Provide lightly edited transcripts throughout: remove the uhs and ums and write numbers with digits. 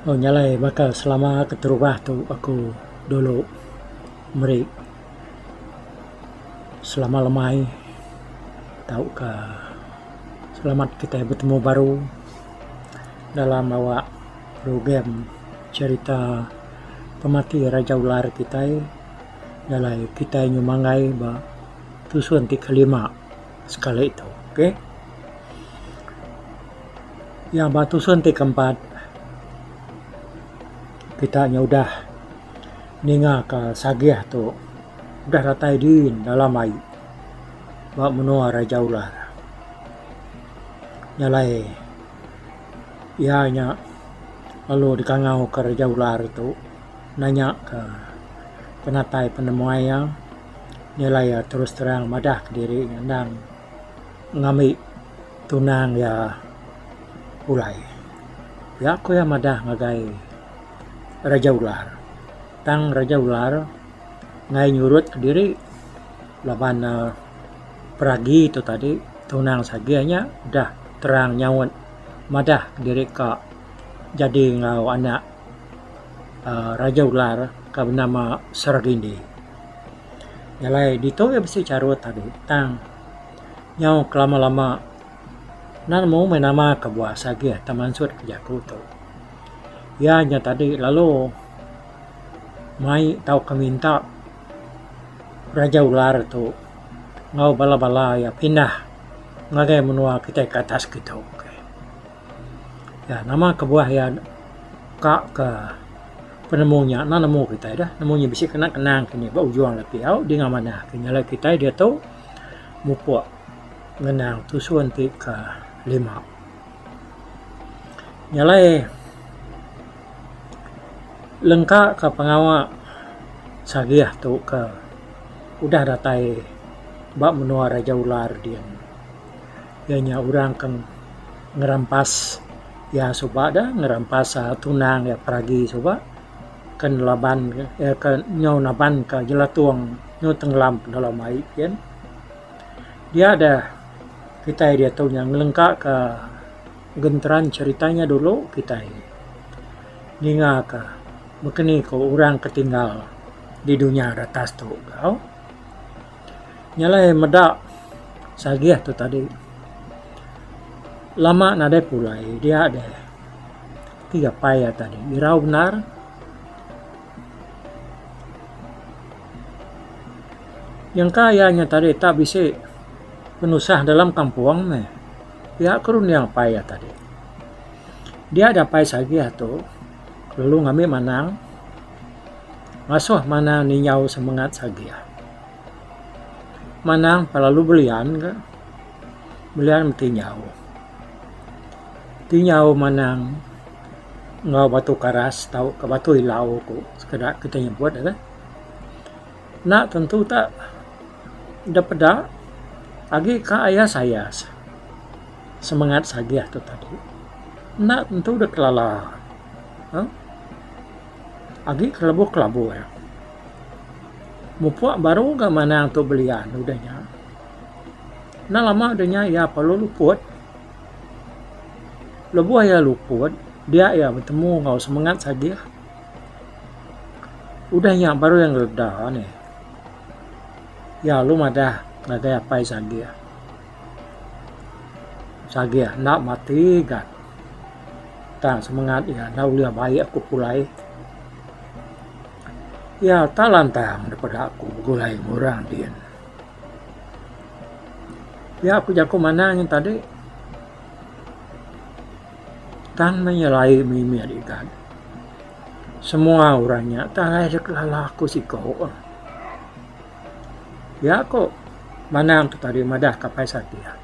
Oh nyalai baka selama keterubah tu aku dulu meri selama lemai tauka selamat kitai betemu baru dalam awak program cherita pemati Raja Ular kitai jalai kitai nyumanggai ba tusun ti kelima sekali tu. Okay. Iya ba tusun ti keempat kita nya udah ninga ka sagih tu udah datai din dalam ai ba menua Raja Ular. Nya alai iya nya lalu dikangau ka Raja Ular tu nanya ka penatai penemuai iya. Nya alai iya terus terang madah kediri endang ngambi tunang iya pulai. Pia ku iya madah ngagai Raja Ular. Tang Raja Ular enggai nyurut kediri laban ne peragi tu tadi tunang sagih nya udah terang nyaut madah kediri ka jadi enggau anak uhh Raja Ular ka benama Seragindi. Jalai ditu iya bisi charut tadi tang nyau kelama lama enda nemu meh nama kebuah sagih tang mansut ke jaku tu. Iya nya tadi lalu mai tauka minta Raja Ular tu enggau bala-bala iya pindah ngagai menua kitai ke atas kitu. Ya nama kebuah iya ka ke penemu nya enda nemu kitai dah nemu nya bisi kena kenang kinih ba ujung lepi au dinga manah ke nyalai kitai diatu mupuk ngenang tusun ti ke lima. Nyalai lengka ka pengawa sagih tu ke udah datai ba menua Raja Ular din. Iya nya orang ke ngerampas iya suba da ngerampas tunang iya peragi suba ke nelaban iya ke nyau naban ka jelatung nyau tenggelam dalam ai gin. Dia da kitai diatu nya ngelengka ka genteran cherita nya dulu kitai ninga ka baka ni ko orang ke tinggal di dunya ratas tu tau. Nya alai meda sagih tu tadi lama nadai pulai dia deh ti apai iya tadi irau bendar. Nyangka iya nya tadi tak bisi penusah dalam kampung meh pia ku runding apai iya tadi. Dia da apai sagih tu lalu ngambi manang ngasuh manang ninjau semengat sagih. Manang pelalu belian ga. Belian betinjau. Tinjau manang enggau batu karas tauka batu ilau ku sekeda kitai nyebut ne. Enda tentu ta da peda agi ka ayas ayas semengat sagih tu tadi. Enda tentu da kelala uhh. Agi kelabu kelabu iya. Mupuk baru ga manang tu belian udah nya. Enda lama udah nya iya perlu luput. Lebuh iya luput dia iya betemu enggau semengat sagih. Udah nya baru iya ngeleda nih. Iya lalu madah ngagai apai sagih. Sagih enda mati ga. Tang semengat iya enda ulih bai aku pulai. Iya tak lantang daripada aku begulai enggau orang din. Pia ku jaku manah nya tadi tang meh nyelai mimit igan. Semua orang nya tang alai dek kelala aku siko. Pia ku manang tu tadi madah ka Pai Satih.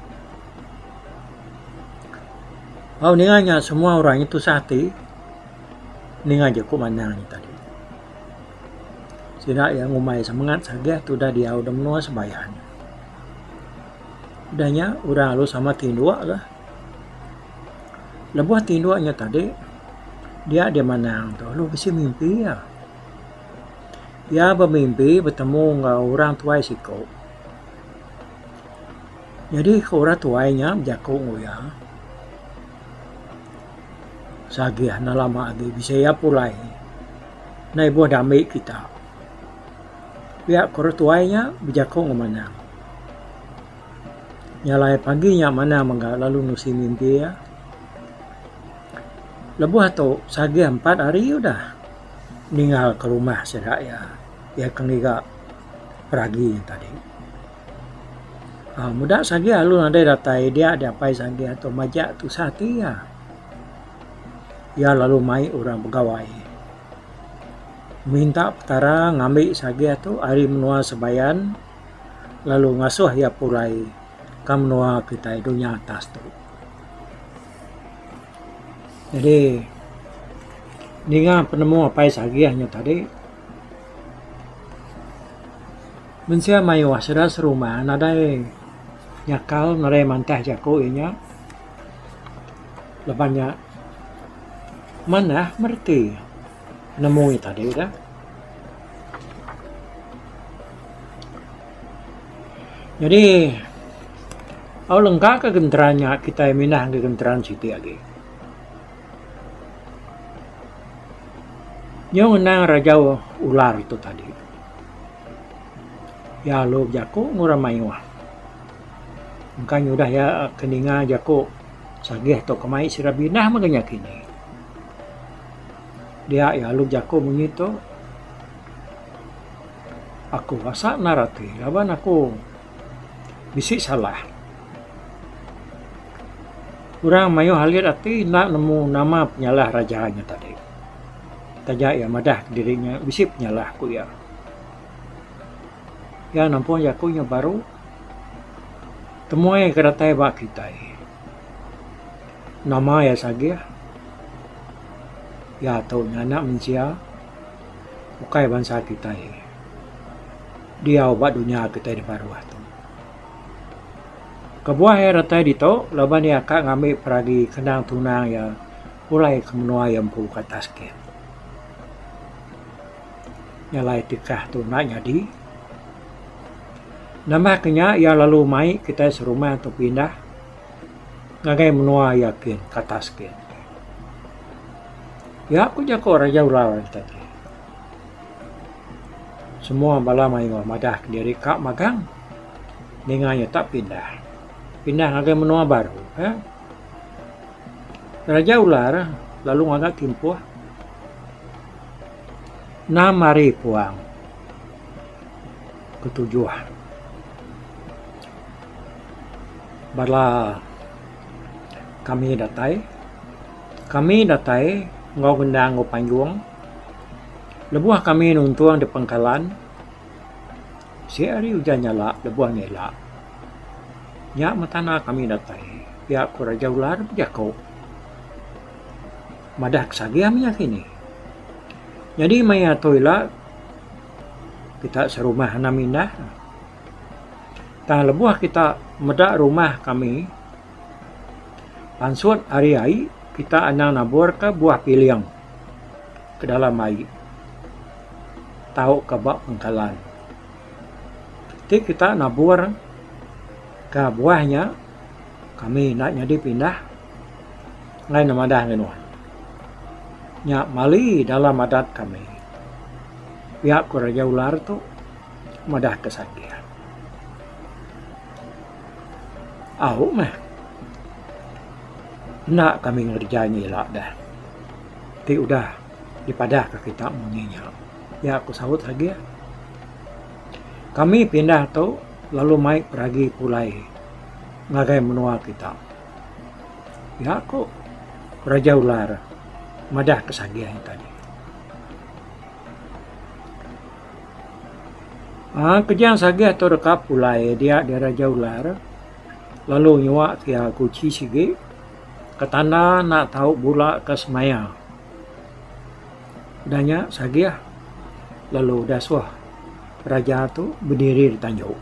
Au ninga nya semua orang nya tusah ati ninga jaku manang nya tadi. Sida iya ngumbai semengat sagih tudah diau da menua sebayan. Udah nya orang lalu sama tinduk ka. Lebuh tinduk nya tadi dia deh manang tu lalu bisi mimpi iya. Iya bemimpi betemu enggau orang tuai siku. Nyadi ku orang tuai nya bejaku enggau iya. Sagih enda lama agi bisi iya pulai. Enda ibuh diambi kita. Pia ku orang tuai nya bejaku enggau manang. Nya alai pagi nya manang mega lalu nusi mimpi iya. Lebuh tu Sagih empat hari udah ninggalka rumah sida iya. Iya ke ngiga peragi nya tadi. Aaa meda Sagih lalu nadai datai dia diapai Sagih tu majak tusah ati iya. Iya lalu mai orang begawai. Minta Petara ngambi Sagih tu ari menua Sebayan lalu ngasuh iya pulai ka menua kitai dunya atas tu. Jadi ninga penemu apai Sagih nya tadi mensia mayuh sida serumah nadai nyakal nadai mantah jaku iya nya laban nya manah mereti. Nemu iya tadi dah. Nyadi au lengka ka genteran nya kitai mindah ngagai genteran siti agi. Nyau ngenang raja ular tu tadi. Iya lalu bejaku enggau orang mayuh. Engka nyudah iya ke ninga jaku sagih tu ke mai sida binah mega nya kini. Dia iya lalu bejaku munyi tu, Aku asa endar ati laban aku bisi salah. Orang mayuh alit ati enda nemu nama penyalah raja nya tadi. Taja iya madah kediri nya bisi penyalah ku iya. Iya nampung jaku nya baru, Temuai ke datai ba kitai. Nama iya sagih. Iya tu nya anak mensia ukai bansa kitai diau ba dunya kitai da baruh tu. Kebuah iya datai ditu laban iya ka ngambi peragi kenang tunang iya pulai ke menua iya empu ke atas kin. Nya alai tikah tu enda nyadi. Nambah ke nya iya lalu mai kitai serumah tu pindah. Ngagai menua iya kin ke atas kin. Pia ku jaku Raja Ular tadi. Semua bala mayuh madah kediri ka magang ninga iya tak pindah. Pindah ngagai menua baru eh. Raja Ular lalu ngaga timpuh enam hari puang ketujuh. Bala kami datai. Kami datai enggau gendang enggau panjung. Lebuh kami nuntung di pangkalan, sik ari ujan nyala lebuh ngila. Nya meh tanda kami datai, pia ku Raja Ular bejaku. Madah ke sagih mih nya kini. Nyadi maya tu ila kita serumah anang mindah. Tang lebuh kita meda rumah kami pansut ari ai kita anang naburka buah piling ke dalam ai tauka ba pangkalan. Ti kita nabur ka buah nya kami enda nyadi pindah enggai ne madah ngan nuan. Nya mali dalam adat kami pia ku Raja Ular tu. Madah ke sakit. Au meh. Enda kami ngereja nya ila deh. Ti udah dipadah ka kita munyi nya. Pia ku saut agi. Kami pindah tu lalu mai peragi pulai ngagai menua kita. Pia ku Raja Ular madah ke sagih nya tadi. Aaa kejang sagih tu deka pulai dia diraja ular lalu nyua ke iya guchi sigi ke tanda enda tau bula ke semaya. Udah nya sagih lalu dasuh raja tu bediri di tanju.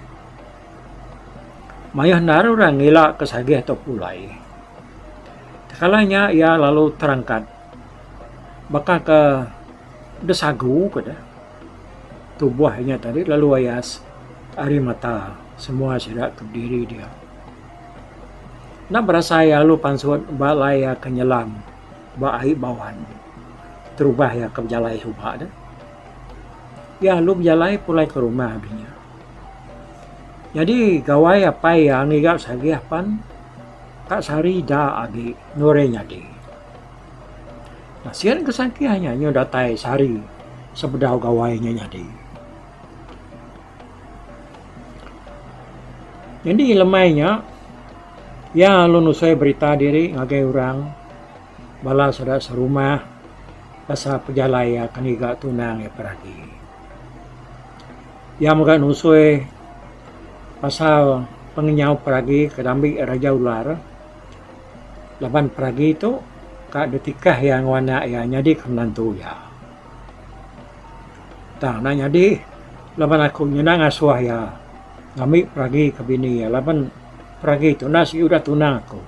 Mayuh endar orang ngila ke sagih tu pulai. Tekala nya iya lalu terangkat baka ke besagu ke deh. Tubuh inya tadi lalu ayas ari mata semua sida ke bediri dia. Enda berasai lalu pansut ba alai iya ke nyelam. Ba ai Bawan. Terubah iya ke bejalai suba deh. Iya lalu bejalai pulai ke rumah abih nya. Nyadi gawai apai iya ngiga sagih pan ka sehari da agi endur iya nyadi. Nasin ke sagih nya nyau datai sehari sebedau gawai nya nyadi. Nyadi lemai nya iya lalu nusui berita diri ngagai orang bala sida serumah pasal pejalai iya ke ngiga tunang iya peragi. Iya mega nusui pasal pengenyau peragi ke diambi Raja Ular laban peragi tu ka ditikah iya enggau anak iya nyadi ke menantu iya. Tang enda nyadi laban aku nyenda ngasuh iya ngambi peragi ke bini iya laban peragi tu enda sigi udah tunang aku.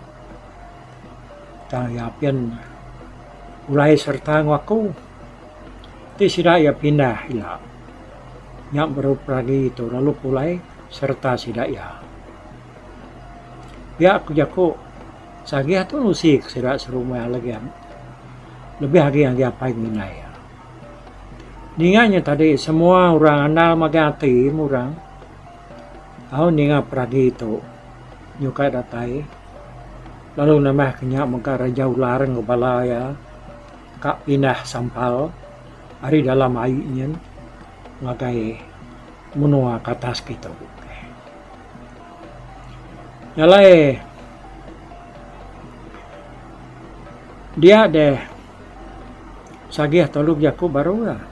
Tang iya pin pulai sereta enggau aku ti sida iya pindah ila nya baru peragi tu lalu pulai sereta sida iya. Pia ku jaku sagih tu nusi ke sida serumah lagi lebih agi agi apai ngindai iya. Ninga nya tadi semua orang andal magang ati meh orang tau ninga peragi tu nyukai datai lalu nambah ke nya mega raja ular enggau bala iya ka pindah sampal ari dalam ai nyin ngagai menua ke atas kitu. Nya alai dia deh sagih telu bejaku baru lah.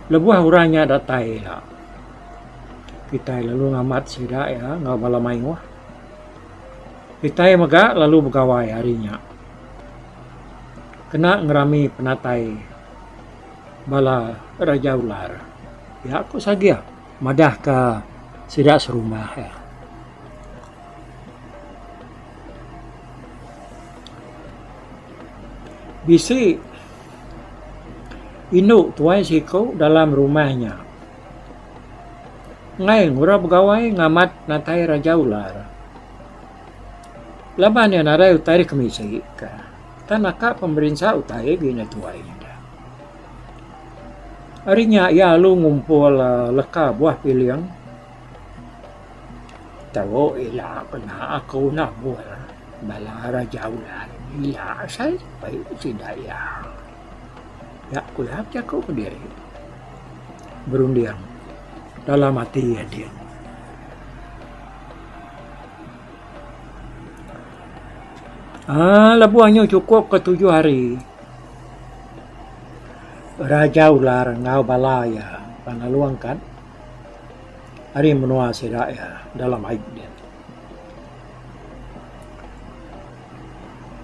Lebuh orang nya datai ila kitai lalu ngamat sida iya enggau bala mayuh. Kitai mega lalu begawai hari nya kena ngerami penatai bala raja ular. Pia ku sagih. Madahka sida serumah iya. Bisi indu tuai siku dalam rumah nya. Enggai ngura begawai ngamat natai Raja Ular. Laban iya nadai utai dikemisi ka. Tang naka pemerinsa utai agi nya tuai nya. Ari nya iya lalu ngumpul leka buah piling tau ila kena aku nabur bala raja ulan ila sai pai sida iya. Nya ku iya bejaku kediri berunding dalam ati iya din. Aaa lebuh nyu chukup ke tujuh hari. Raja Ular enggau bala iya pan lalu angkat ari menua sida iya dalam ai din.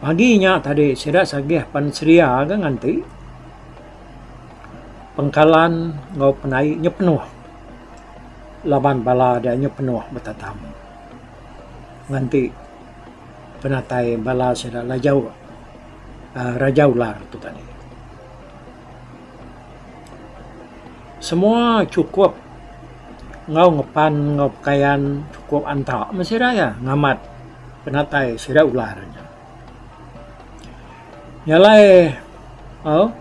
Pagi nya tadi sida sagih pan sedia ga nganti pengkalan enggau penai nya penuh laban bala dia nya penuh betatam nganti penatai bala sida lajau. Raja Ular tu tadi. Semua chukup enggau ngepan enggau pekayan chukup anta meh sida iya ngamat penatai sida ular nya. Nya alai au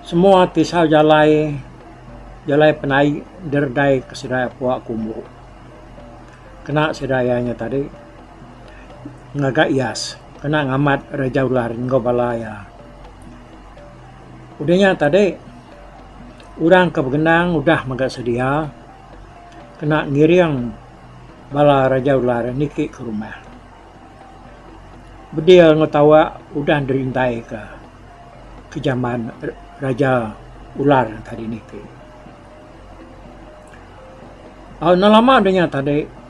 semua tisau jalai, jalai penai diredai ke sida pua kumbu kena sida iya nya tadi. Ngaga iyas kena ngamat Raja Ular enggau bala iya. Udah nya tadi orang ke begendang udah mega sedia kena ngiring bala Raja Ular niki ke rumah. Bedil enggau tawa udah dirintai ka ke jaman Raja Ular tadi niki. Au enda lama udah nya tadi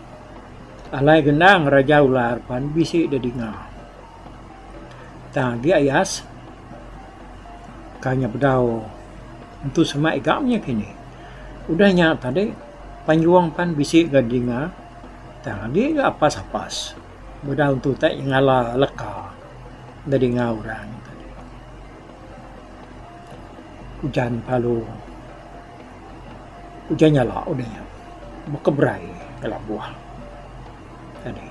alai gendang Raja Ular pan bisi deh dinga. Tang agi ayas ka nya bedau entu semak iga meh nya kini. Udah nya tadi panjung pan bisi ga dinga tang agi ga apas-apas bedau entu tai ngala leka da dinga orang. Ujan lalu ujan nyala udah nya bekeberai ngelabuh tadi.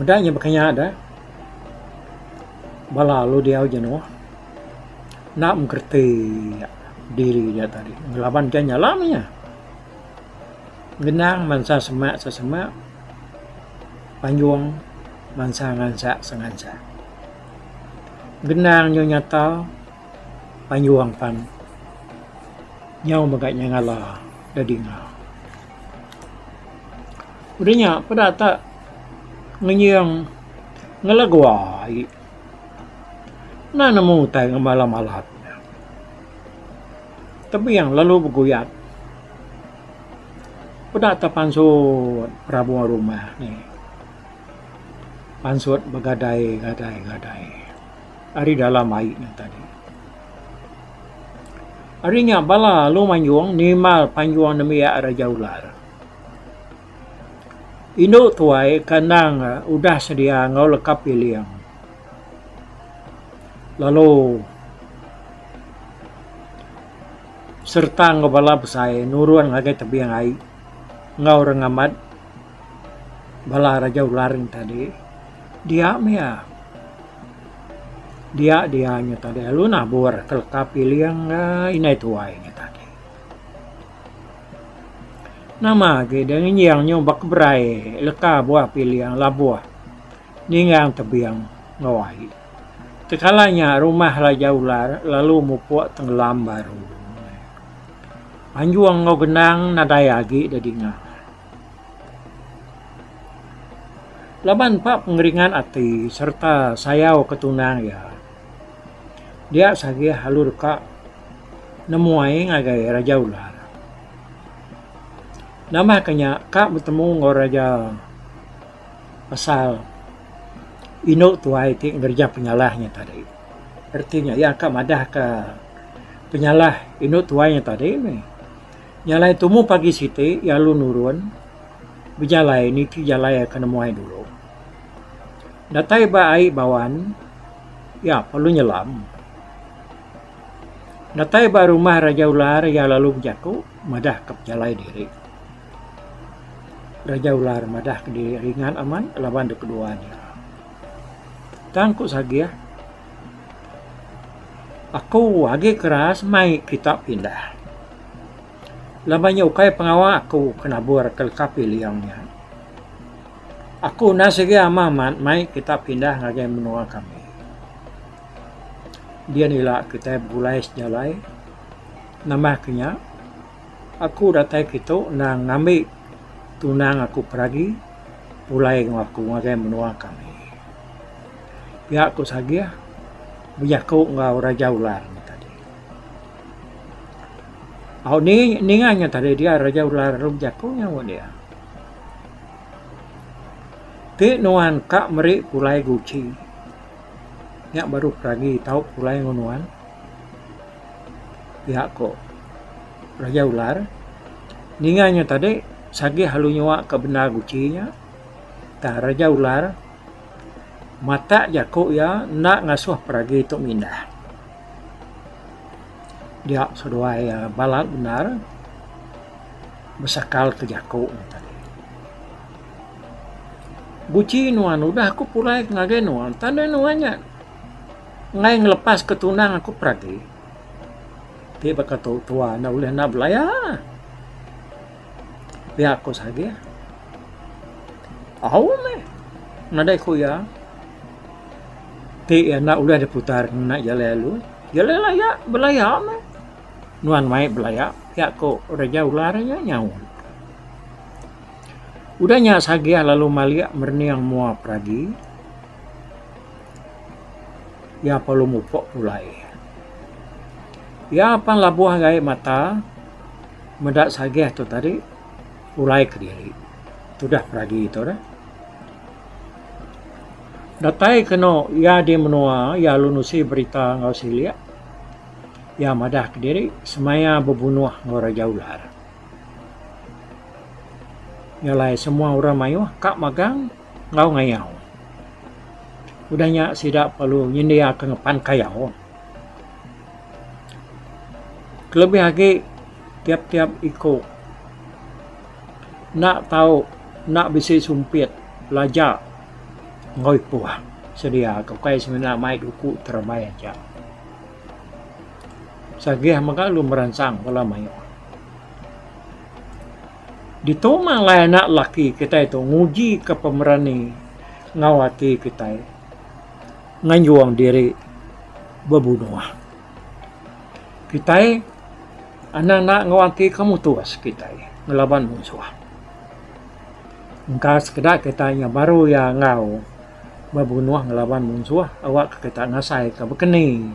Meda nya baka nya da. Bala lalu diau jenuh enda mengkerti diri nya tadi ngelaban ujan nyala meh nya. Ngenang bansa semak sesemak panjung bansa ngansak sengansak. Ngenang nyau nyata panjung pan nyau mega nyengala da dinga. Udah nya peda ta ngenying ngelegua agi. Enda nemu utai ngemalat-malat. Tebing lalu beguyat. Peda ta pansut perabung rumah ni. Pansut begadai gadai gadai ari dalam ai nya tadi. Ari nya bala lalu manjung nimbal panjung nembiak Raja Ular. Indu tuai ke endang udah sedia enggau leka piling lalu sereta enggau bala besai nurun ngagai tebing ai enggau orang amat bala Raja Ular nya tadi dia mih iya. Dia dia nya tadi lalu nabur ke leka piling indai tuai nya tadi. Nama agi deh ngenjing nyu bak berai leka buah piling labuh ninggang tebing enggau ai. Tekala nya rumah Raja Ular lalu mupuk tenggelam baru. Anjung enggau genang nadai agi deh dinga. Laban pa pengeringan ati sereta sayau ke tunang iya. Dia sagih lalu deka nemuai ngagai Raja Ular. Nambah ke nya ka betemu enggau raja pasal indu tuai ti ngereja penyalah nya tadi. Reti nya iya ka madah ka penyalah indu tuai nya tadi mih. Nya alai tumu pagi siti iya lalu nurun bejalai niti jalai ke nemuai dulu. Datai ba ai bawan iya perlu nyelam. Datai ba rumah Raja Ular iya lalu bejaku madah ke pejalai diri. Raja Ular madah ke diri ringat amat laban dek kedua iya. Tang ku Sagih aku agi keras mai kita pindah. Laban nya ukai pengawa aku ke nabur ke leka piling nya. Aku enda sigi amat amat mai kita pindah ngagai menua kami. Dian ila kitai begulai sejalai nambah ke nya aku datai kitu endang ngambi tunang aku peragi pulai enggau aku ngagai menua kami. Pia ku Sagih bejaku enggau Raja Ular nya tadi. Au ni ninga nya tadi dia Raja Ular lalu bejaku nyawa dia. Ti nuan ka meri pulai guchi nya baru peragi tau pulai enggau nuan. Pia ko Raja Ular ninga nya tadi sagih lalu nyua ka bendar guchi nya tang Raja Ular matak jaku iya enda ngasuh peragi tu mindah. Dia seduai iya balat bendar besakal ke jaku ne tadi. Guchi nuan udah aku pulai ngagai nuan tanda nuan nya enggai ngelepas ke tunang aku peragi. Ti baka tu tua enda ulih enda belaya. Pia ku Sagih. Au meh nadai ku iya. Ti iya enda ulih diputar ngena jalai alus, jalai laya belaya meh. Nuan mai belaya pia ku Raja Ular nya nyaut. Udah nya Sagih lalu malik merening mua peragi. Iya perlu mupok pulai. Iya pan labuh gai mata meda Sagih tu tadi pulai kediri. Tudah peragi tu deh. Datai kenu iya di menua iya lalu nusi berita enggau silik iya madah kediri semaya bebunuh enggau Raja Ular. Nya alai semua orang mayuh ka magang enggau ngayau. Udah nya sida perlu nyendiaka ngepan kayau. Kelebih agi tiap-tiap iku enda tau enda bisi sumpit belaja enggau ipuh. Sedia ke ukai semina mai duku terebai aja. Sagih mega lalu meransang bala mayuh. Ditu mah alai anak lelaki kitai tu nguji ke pemerani enggau ati kitai nganjung diri bebunuh. Kitai anang enda enggau ati ke mutus kitai ngelaban munsuh. Engka sekeda kitai nya baru iya enggau bebunuh ngelaban munsuh awakka kita ngasaika bekeni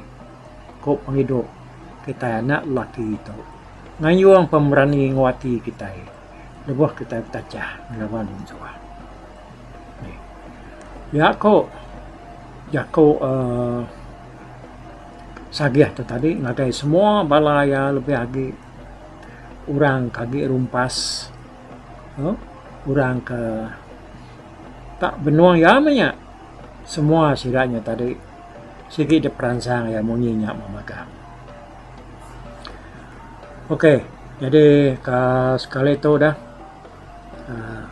ku pengidup kitai anak lelaki tu ngayung pemerani enggau ati kitai lebuh kitai betachah ngelaban munsuh. Pia ku jaku uhh sagih tu tadi ngagai semua bala iya lebih agi orang ke agi rumpas uhh orang ke Tak benung iya meh nya. Semua sida nya tadi sigi diperansang iya munyi nya memagang. Ok nyadi ka sekali tu dah uhh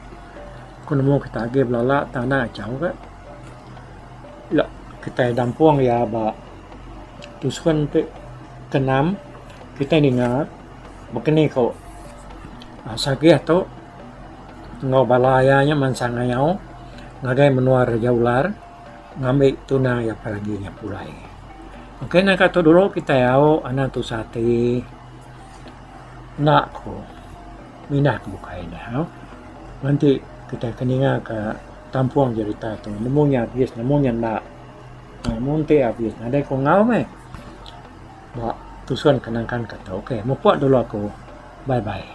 ku nemu kita agi belala tang enda ngachau ka. Ila kitai dampung iya ba tusun ti kenam kitai ninga baka ni ko sagih tu. Enggau bala iya nya mansang ngayau ngagai menua Raja Ular ngambi tunang iya peragi nya pulai. Okey naka tu dulu kitai au anang tusah ati enda ku minah ke bukai ne au. Nganti kitai ke ninga ka tampung jerita tu nemu nya abis nemu nya enda. Mun ti abis nadai ku enggau meh ba tusun ke nangkan ka tu. Okey mupuk dulu aku. Bye bye.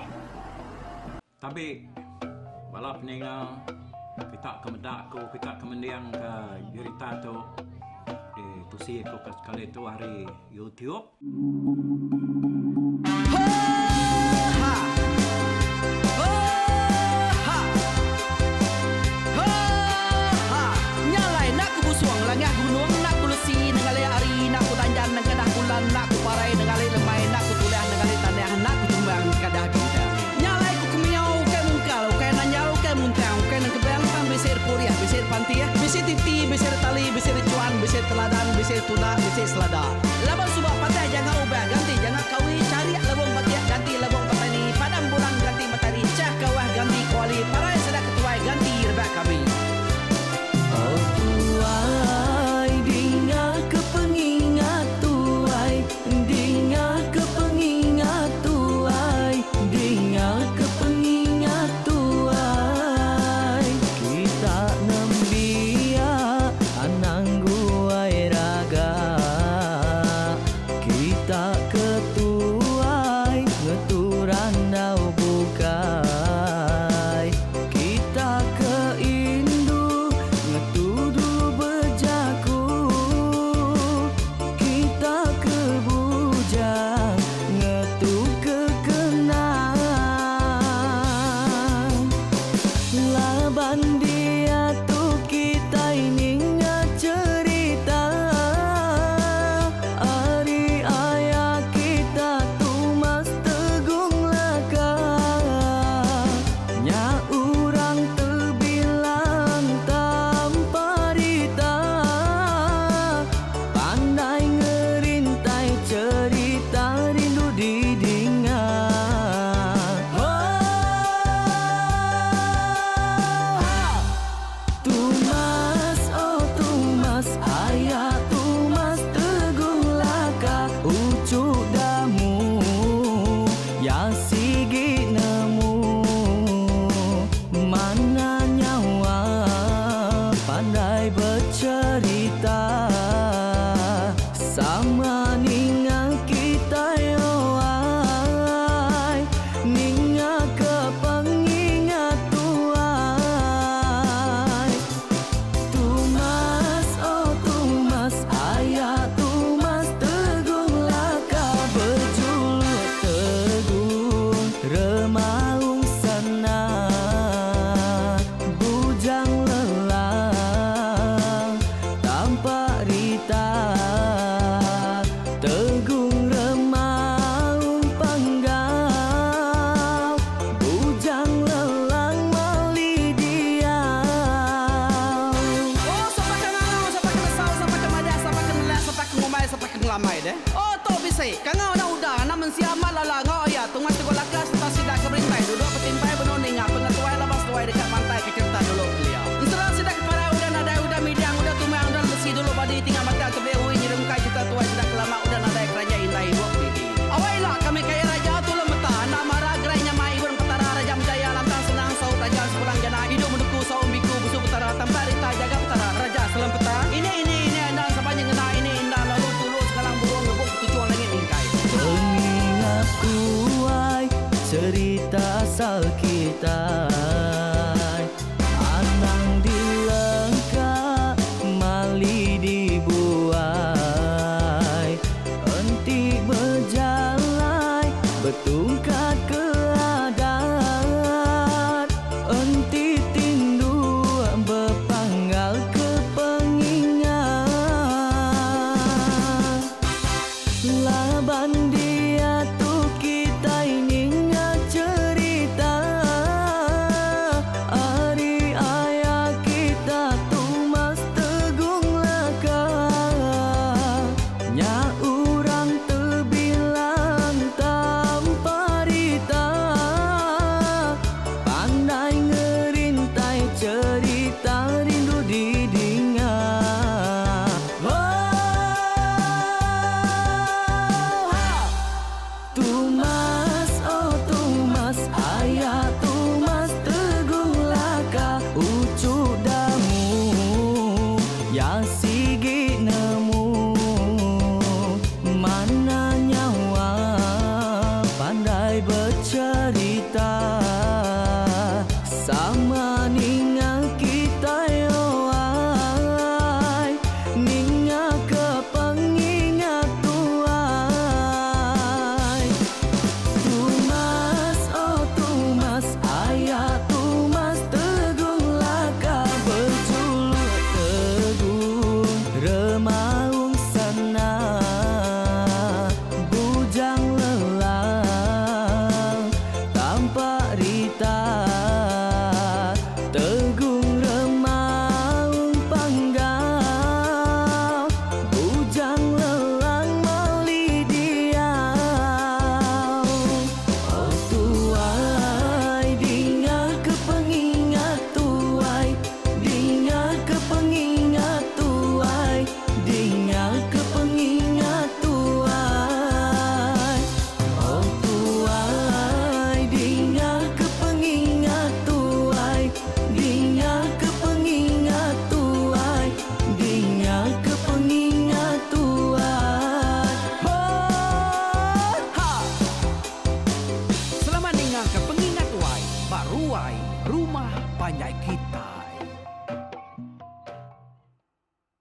Tabi bala peninga kita ke meda aku kita ke mending ka jerita tu di tusi aku ke sekali tu ari YouTube. Nya alai ku kemiau ukai mungkal, ukai nanjal, ukai muntang, ukai nengkebang tang bisi dipurih, bisi dipantih, bisi titi, bisi ditali, bisi dichuan, bisi diteladan, bisi ditunda, bisi selada. Laban suba patah janga ubah ganti janga kawi, charik lebung batik ganti lebung petani, padam bulan ganti matari, chah kawah ganti kuali, parai sida ketuai ganti rebak kami. Oh tuai dinga ke pengingat tuai Dinga ke pengingat tuai Dinga ke pengingat tuai Kita nembiak anang guai raga Kita ke tuai ngetu randau bukai Kita ke indu ngetu dulu bejaku Kita ke bujang ngetu ke kenang Laban diatu kitai ninga cherita Ari aya kita Tumas Tegung Laka Nya urang tebilang tampa rita Pandai ngerintai cherita rindu didinga. Hooha! Tumas oh Tumas aya Tumas Tegung Laka uchu damu ya sigi nemu mana nyawa pandai becherita sama ninga kitai oai ninga ke pengingat tuai. sigi nemu Mana nyawa pandai becerita Sama ninga kitai owai Ninga ke pengingat tuai Tumas oh tumas aya tumas tegung laka bejuluk tegung remaung sana bujang lelang tampak rita tegung remaung panggau bujang lelang mali diau Oh tuai dinga ke pengingat tuai dinga ke pengingat tuai dinga ke pengingat tuai Oh tuai dinga ke pengingat tuai dinga ke pengingat tuai dinga ke pengingat tuai Ho ha Selamat ninga ke pengingat tuai ba ruai rumah panjai kita.